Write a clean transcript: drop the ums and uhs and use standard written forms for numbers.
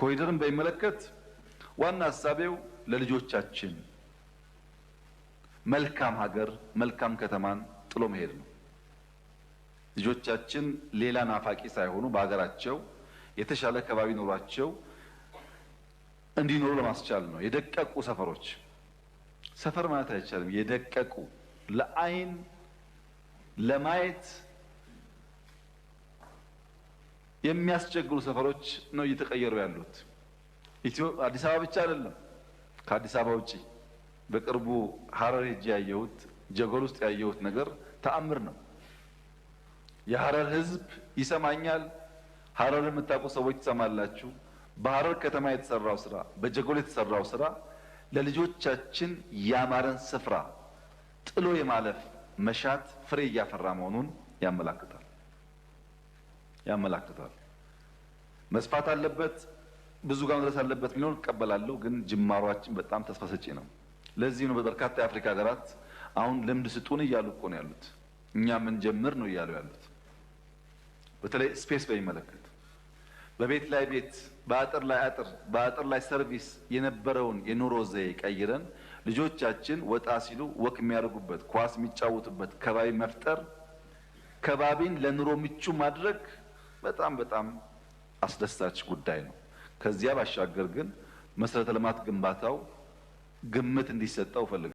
ኮሪደርን በሚመለከት ዋና ሀሳቤው ለልጆቻችን መልካም ሀገር መልካም ከተማን ጥሎ መሄድ ነው። ልጆቻችን ሌላ ናፋቂ ሳይሆኑ በሀገራቸው የተሻለ ከባቢ ኖሯቸው እንዲኖሩ ለማስቻል ነው። የደቀቁ ሰፈሮች፣ ሰፈር ማለት አይቻልም። የደቀቁ ለአይን ለማየት የሚያስቸግሩ ሰፈሮች ነው እየተቀየሩ ያሉት። ኢትዮ አዲስ አበባ ብቻ አይደለም፣ ከአዲስ አበባ ውጪ በቅርቡ ሀረር ሄጄ ያየሁት፣ ጀጎል ውስጥ ያየሁት ነገር ተአምር ነው። የሀረር ሕዝብ ይሰማኛል። ሀረር የምታውቁ ሰዎች ትሰማላችሁ። በሀረር ከተማ የተሰራው ስራ፣ በጀጎል የተሰራው ስራ ለልጆቻችን ያማረን ስፍራ ጥሎ የማለፍ መሻት ፍሬ እያፈራ መሆኑን ያመላክታል። መስፋት አለበት፣ ብዙ ጋር መድረስ አለበት የሚለውን እቀበላለሁ። ግን ጅማሯችን በጣም ተስፋ ሰጪ ነው። ለዚህ ነው በበርካታ የአፍሪካ ሀገራት አሁን ልምድ ስጡን እያሉ እኮ ነው ያሉት። እኛ ምን ጀምር ነው እያሉ ያሉት። በተለይ space በሚመለከት በቤት ላይ ቤት፣ በአጥር ላይ አጥር፣ በአጥር ላይ ሰርቪስ የነበረውን የኑሮ ዘዬ ቀይረን ልጆቻችን ወጣ ሲሉ walk የሚያደርጉበት፣ ኳስ የሚጫወቱበት ከባቢ መፍጠር፣ ከባቢን ለኑሮ ምቹ ማድረግ በጣም በጣም አስደሳች ጉዳይ ነው። ከዚያ ባሻገር ግን መሰረተ ልማት ግንባታው ግምት እንዲሰጠው እፈልጋለሁ።